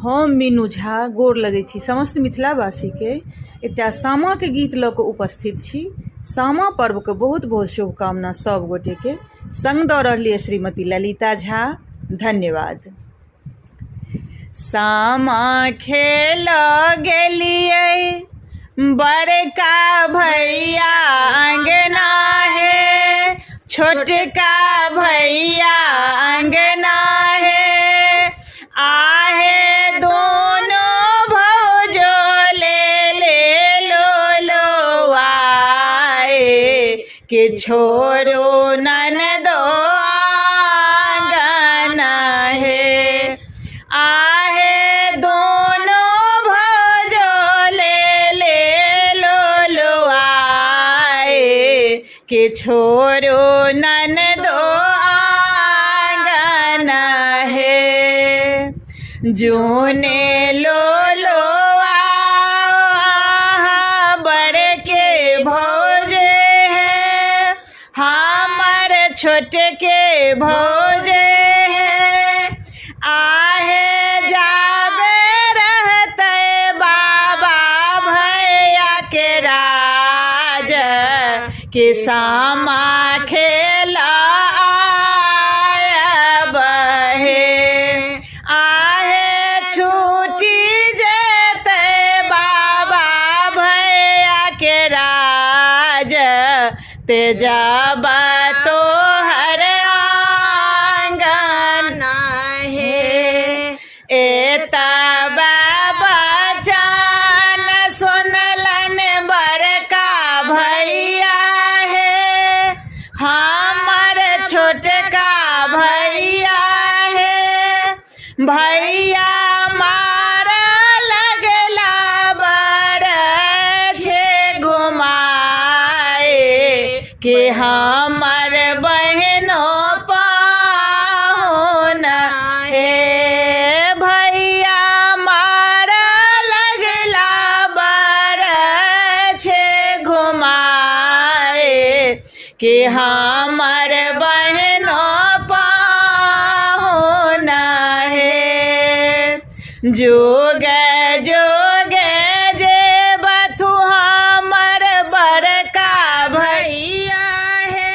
हम मीनू झा गोर लगै छी समस्त मिथिलावासीके। एकटा सामाके गीत लऽ कऽ उपस्थित छी। सामा पर्वके बहुत बहुत शुभकामना सब गोटेके। सङ्ग दऽ रहली है श्रीमती ललिता झा। धन्यवाद। सामा खेल गेलियै बड़का भैया अंगना हे, छोटका भैया अंगना हे, आहे दोनों भौजो ले ले लो लो आए के छोरो ननदो आंगन हे, आहे दोनों भौजो ले ले लो लो आए के छोरो ननदो आंगन हे, जूने लो लो आओ बड़े के भौजे है, हमर छोटे के भौजे है, आहे जाबे रहते बाबा भैया के राज के सामा खेला बहे, आहे छूटी जेते बाबा भैया के राज ते जब तोहर आंगन हे, एतबा बचन सुनलन बड़का भैया हे, हमर छोटका भैया हे, भैया मार लगला बर छे घुमाए के हमर बहनो पाहुन हे, भैया मार लगला बर छे घुमाए के हमर बहनो पाहुन हे, जोगे जोगे जे बथु हमर बड़का भैया हे,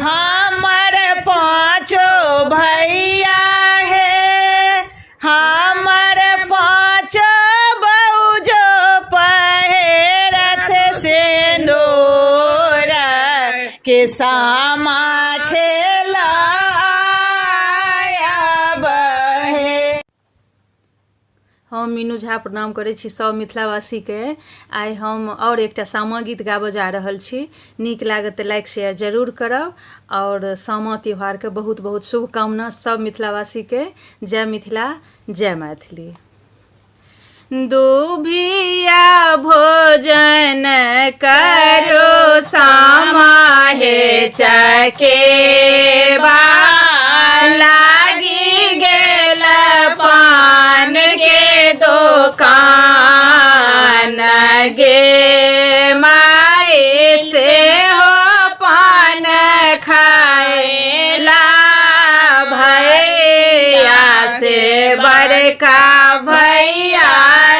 हमर पाँचो भैया हे, हमर पाँचो बौजो पहिरथ सिन्दूर के सामा खेला बहे। हम मीनू झा प्रणाम करै छी सब मिथिलावासीके। आइ हम आओर एकटा सामा गीत गाबऽ जा रहल छी। नीक लागत तऽ लाइक शेयर जरूर करब आओर सामा त्यौहारके बहुत बहुत शुभकामना सब मिथिलावासीके। जय मिथिला, जय मैथिली। दुभिया भोजन करो सामा हे चकेबा, लागी गेल पान के दोकान गे माय से हो पान खाएला भैया से बड़का भैया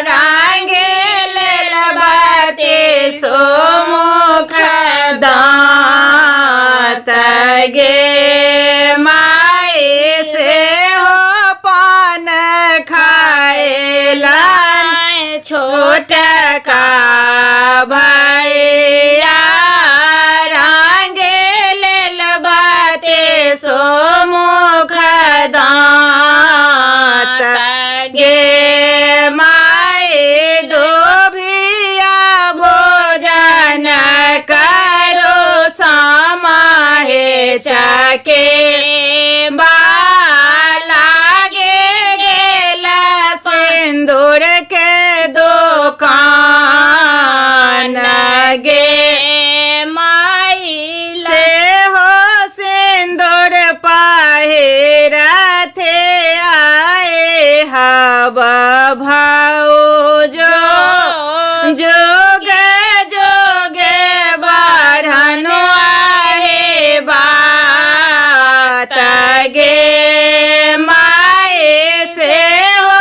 रांगे लेल बाते सो मुख दाँत गे माय से हो पान खाएला छोटका भैया रांगे लेल बाते सो मुख दाँत गे माय दोभिया भोजन करो सामा हे चके लागे गेल सिंदूर के दोकान गे माई से हो सिंदूर पहिरथे आए हब भौजो जोगे जोगे बढ़नु आहे बात गे माय से हो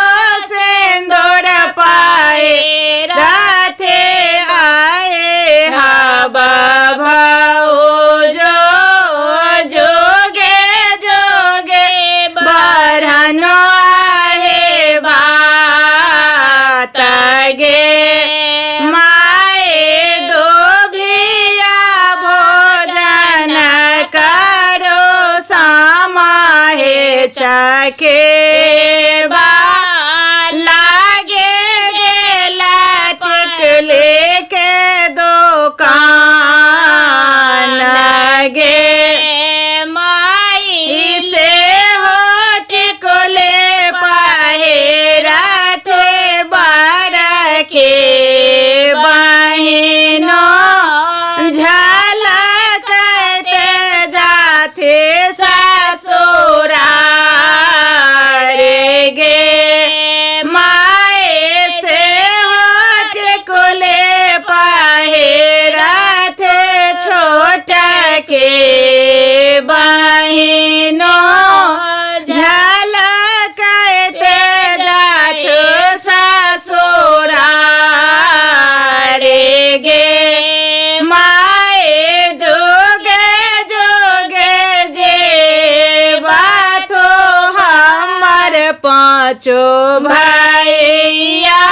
पाँचो भैया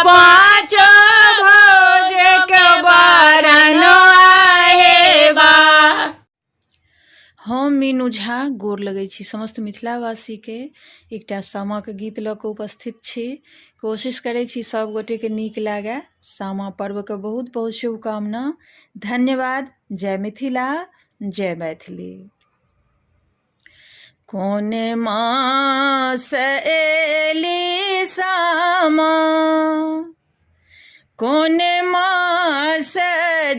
पाँचो भौज के बरन आहे बा। हम मीनू झा गोर लगै छी समस्त मिथिलावासीके। एकटा सामाके गीत लऽ कऽ उपस्थित छी। कोशिश करै छी सब गोटेके नीक लागए। सामा पर्वके बहुत बहुत शुभकामना। धन्यवाद। जय मिथिला, जय मैथिली। कोन मास एली सामा, कोन मास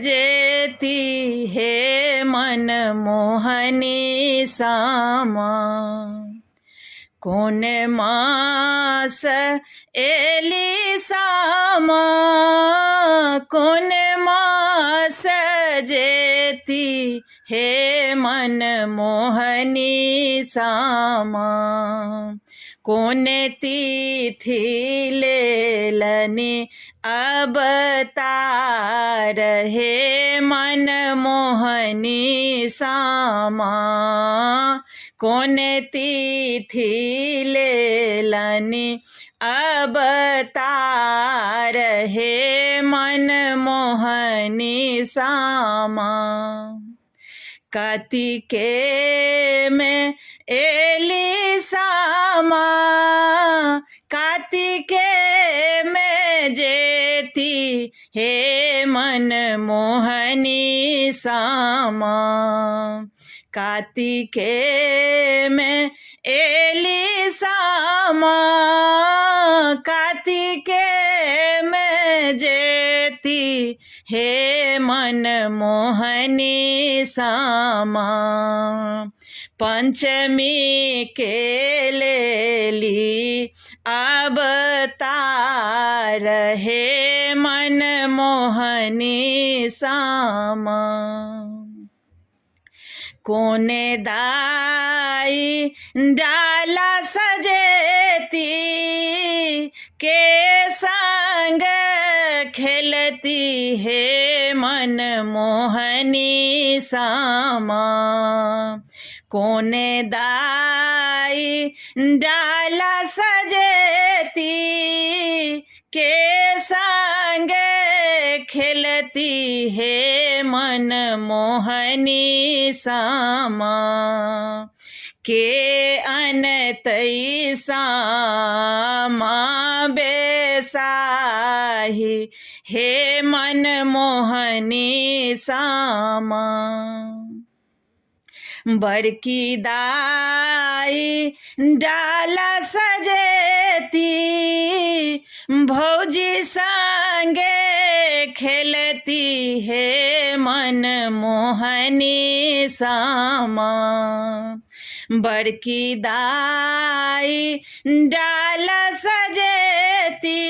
जेती हे मन मोहनी सामा। कोन मास एली सामा, कोन मास जेती हे मन मोहनी सामा। कोन तिथि लेलनि अवतार हे मन मोहनी सामा। कोन तिथि लेलनि अवतार हे मन मोहनी सामा। कातिके में एली सामा, कातिके में जेती हे मन मोहनी सामा। कातिके में एली सामा, कातिके में जेती हे मन मोहनी सामा। पंचमी के लेली अवतार हे मन मोहनी सामा। कोने दाई डाला सजेती के संग खेलती हे मन मोहनी सामा। कोने दाई डाला सजेती के संग खेलती हे मन मोहनी सामा। के अनतई सामा बेसाही हे मन मोहनी सामा। बड़की दाई डाला सजेती भौजी संगे खेलती हे मन मोहनी सामा। बड़की दाई डाला सजेती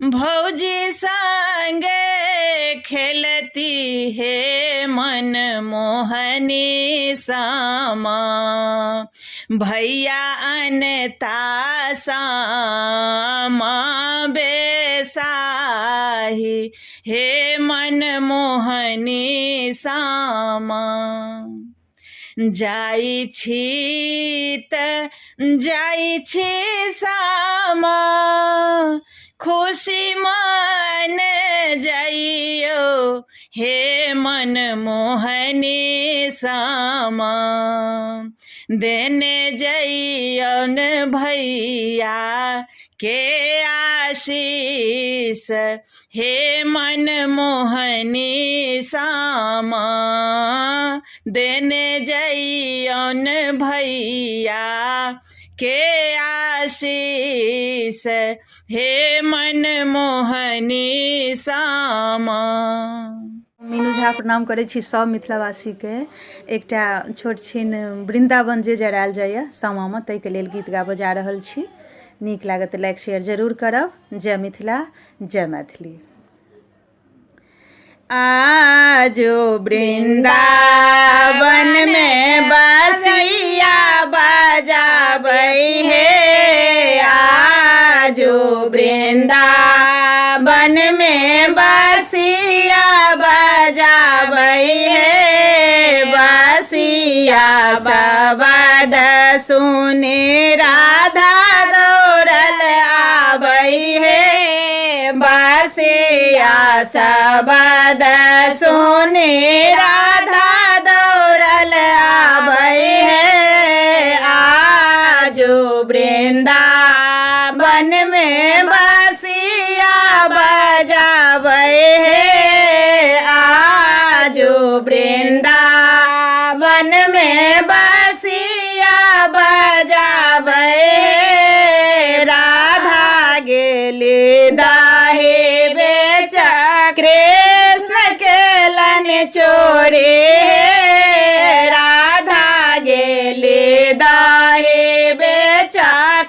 भौजी संगे खेलती हे मन मोहनी सामा। भैया अनता सामा बेसाही हे मन मोहनी सामा। जाइ छी त जाइ छी सामा, खुशी मन जाइयो हे मन मोहनी सामा। देने जइयो न भैया के आशीष हे मन मोहनी सामा। देने जइयो न भैया के आशीष हे मन मोहनी सामा। मीनू झा प्रणाम करै छी सब मिथिलावासीके। एकटा छोट छिन वृन्दावन जे जरायल जाइए सामामे, ताहिके लेल गीत गाबऽ जा रहल छी। नीक लागत लाइक शेयर जरूर करब। जय मिथिला, जय मैथिली। आजो वृंदावन में बसिया बजाबै हे, आजो वृंदावन में बसिया बजाबै हे। बसिया सबद सुने राधा सबद सुनि राधा दौड़ल आबै हे। आजू वृंदावन में बसिया बजाबै हे। आजू वृंदावन में बसिया बजाबै हे। राधा गेली दही बेच, कृष्ण केलन चोरी हे। राधा गेली दही बेच,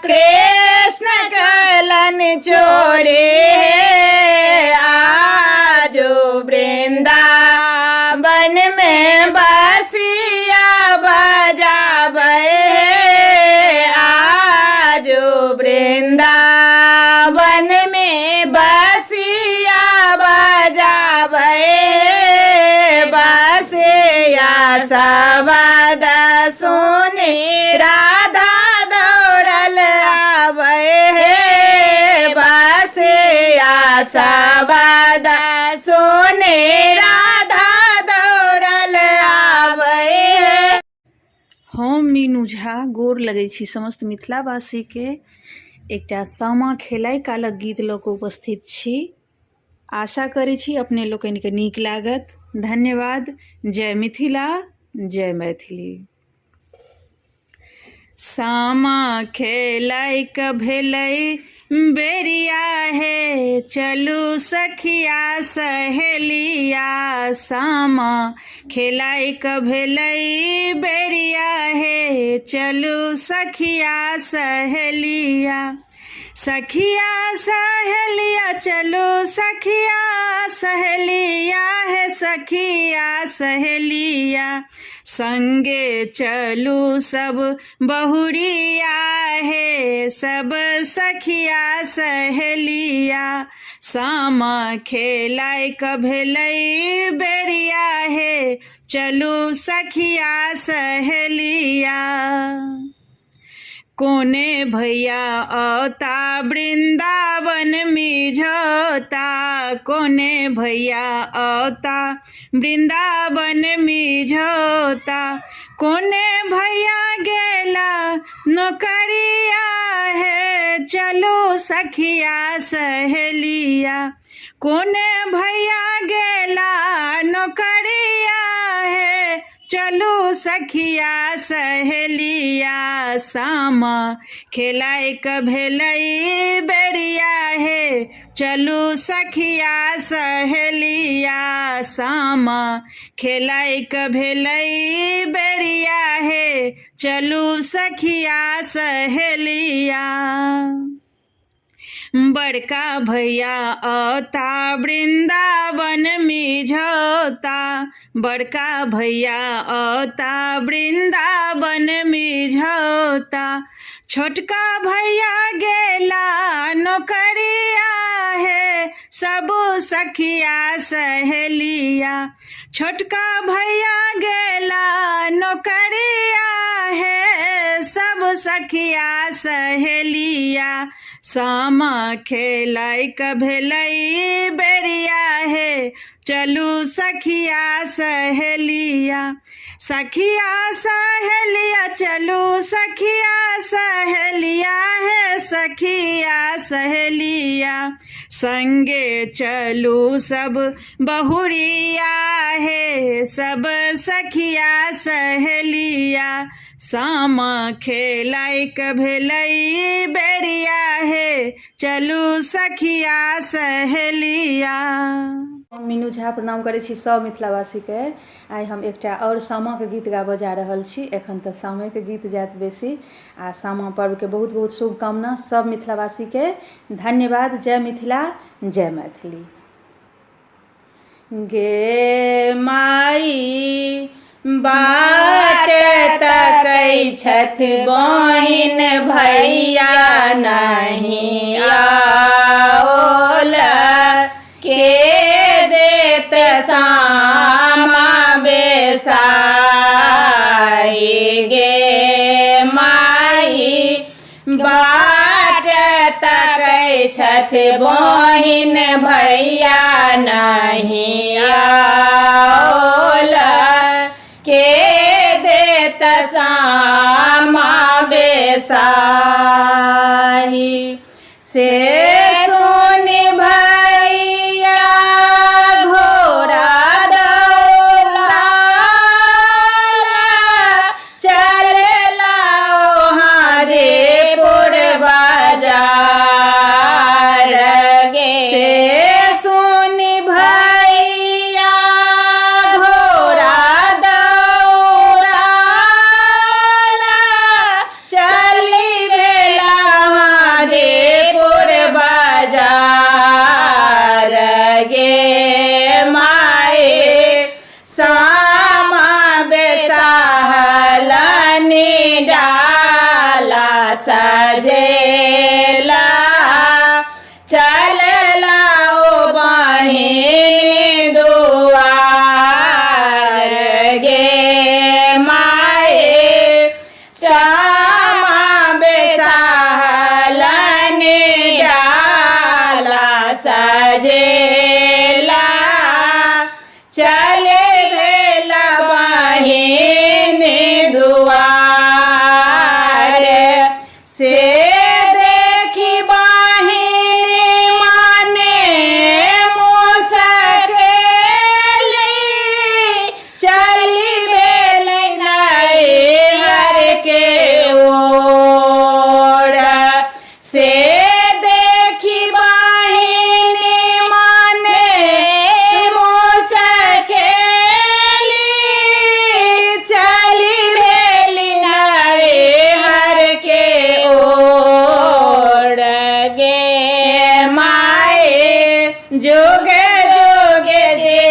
कृष्ण केलन चोरी हे। आजू वृंदावन में बसिया बजाबै हे। आजू वृंदावन में बसिया बजाबै हे। बसिया सबद सुनि राधा दौड़ल आबै हे। बसिया सबद सुनि राधा दौड़ल आबै हे। हम मीनू झा गोर लगै छी समस्त मिथिलावासीके। एकटा सामा खेलाइ कालक गीत लऽ कऽ उपस्थित छी। आशा करै छी अपने लोकनिके नीक लागत। धन्यवाद। जय मिथिला, जय मैथिली। सामा खेलाइक भेलै बेरिया हे, चलू सखिया सहेलिया। सामा खेलाइक भेलै बेरिया हे, चलू सखिया सहेलिया। सखिया सहेलिया चलू सखिया सहेलिया हे, सखिया सहेलिया। संगे चलू सब बहुरिया हे, सब सखिया सहेलिया। सामा खेलाइक भेलै बेरिया हे, चलू सखिया सहेलिया। कोने भैया औता वृंदावन मिझौता, कोने भैया औता वृंदावन मिझौता। कोने भैया गेला नौकरिया हे, चलू सखिया सहेलिया। कोने भैया गेला नौकरिया हे, चलू सखिया सहेलिया। सामा खेलाइक भेलै बेरिया हे, चलू सखिया सहेलिया। सामा खेलाइक भेलै बेरिया हे, चलू सखिया सहेलिया। बड़का भैया औता वृंदावन मिझौता, बड़का भैया औता वृंदावन मिझौता। छोटका भैया गेला नौकरिया हे, सब सखिया सहेलिया। छोटका भैया गेला नौकरिया हे, सब सखिया सहेलिया। सामा खेलाइक भेलै बेरिया हे, चलू सखिया सहेलिया। सखिया सहेलिया चलू सखिया सहेलिया हे, सखिया सहेलिया। संगे चलू सब बहुरिया हे, सब सखिया सहेलिया। सामा खेलाइक भेलै बेरिया हे, चलू सखिया सहेलिया। हम मीनू झा प्रणाम करै छी सब मिथिलावासीके। आइ हम एकटा आओर सामाके गीत गाबऽ जा रहल छी। एखन तऽ सामेके गीत जायत बेसी। आ सामा पर्वके बहुत बहुत शुभकामना सब मिथिलावासीके। धन्यवाद। जय मिथिला, जय मैथिली। गे माई बाट तकै छथि बहिन भैया नहीं आओल, के देत सामा बेसाही। गे माई बाट तकै छथि बहिन भैया नहीं आओल, के देत सामा बेसाही। से सुनि भैया घोड़ा दौड़ाला, चले लाओ हाजीपुर बाजार गे। से सुनि भैया घोड़ा दौड़ाला, चली भेला हाजीपुर बाजार गे माए। सामा बेसाहलनि डाला सजेला, चल लाओ बहिन दुआर गे माए। सामा बेसाहलनि डाला सजेला, चले भेला बहिन दुआर। से देखी बहिन माने मुसकेली, चली भेल नैहर के ओर। से देखी बहिन माने मुसकेली, चली भेल नैहर के ओर गे माए। जुगे जुगे जे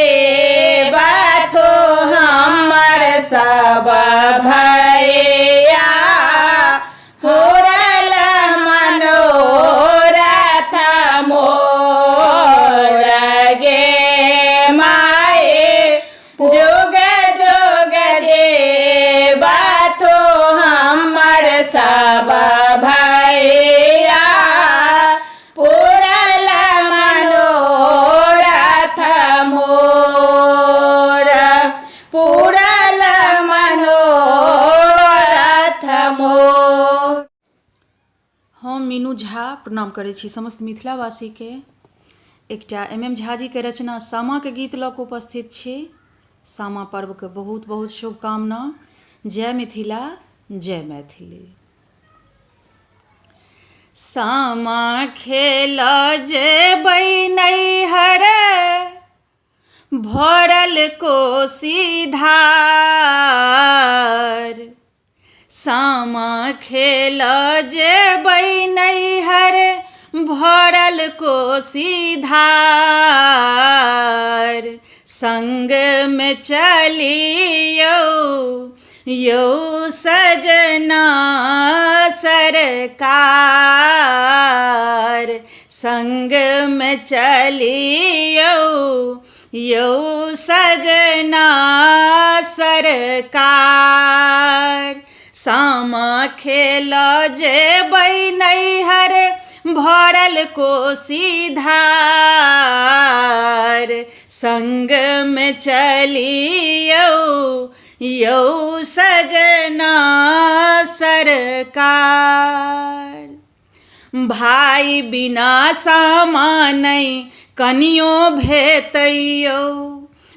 बाथो हमर सब भैया, पूरल मनोरथ मोर गे माए। जुग जुग जे बाथो हमर सब भैया, पूरल मनोरथ मोर, पूरल मनोरथ मोर। हम मीनू झा प्रणाम करै छी समस्त मिथिलावासीके। एकटा एम एम झाजीके रचना सामाके गीत लऽ कऽ उपस्थित छी। सामा पर्वके बहुत बहुत शुभकामना। जय मिथिला, जय मैथिली। सामा खेल जेबै नैहर, भरल कोसी धार। सामा खेल जेबै नैहर, भरल कोसी धार। संगमे चलियौ यौ सजना सरकार, संगमे चलियौ यौ सजना सरकार। सामा खेल जेबै नैहर, भरल कोसी धार। संगमे चलियौ यौ सजना सरकार। भाइ बिना सामा नहि कनियो भेतैयौ,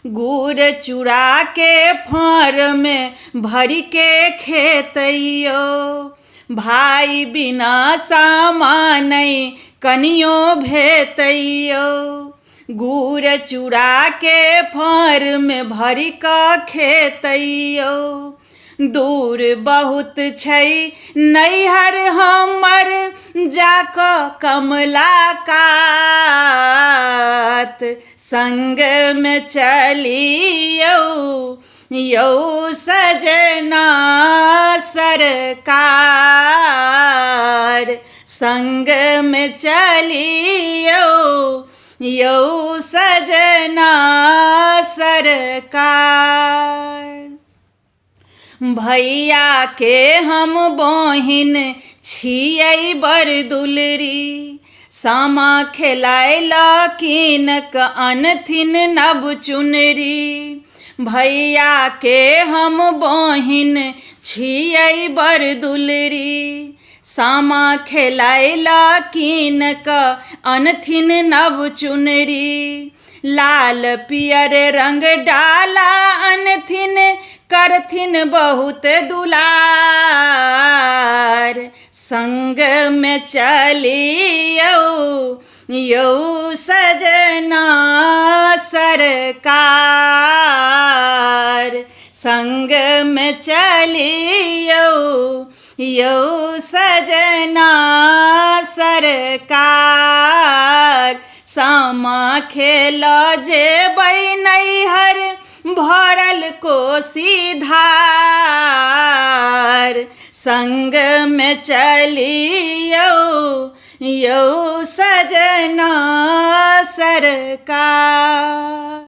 गुड़ चूड़ाके फाँड़मे भरिके खेतैयौ। भाइ बिना सामा नहि कनियो भेतैयौ, गुड़ चूड़ाके फाँड़मे भरि कऽ खेतैयौ। दूर बहुत छै नैहर हमर, जाकऽ कमला कात। संगमे चलियौ यौ सजना सरकार, संगमे चलियौ यौ सजना सरकार। भैया के हम बहिन छियै बड़ दुलरी, सामा खेलाय कीन कऽ अनथिन नव चुनरी। भैया के हम बहिन छियै बड़ दुलरी। सामा खेलाय कीन कऽ अनथिन नव चुनरी। लाल पियर रंग डाला अनथिन, करथिन बहुत दुलार। संगमे चलियौ यौ सजना सरकार। संगमे चलियौ यौ सजना सरकार। सामा खेल जेबै नैहर भरल कोसी धार। संगमे चलियौ यौ सजना सरकार।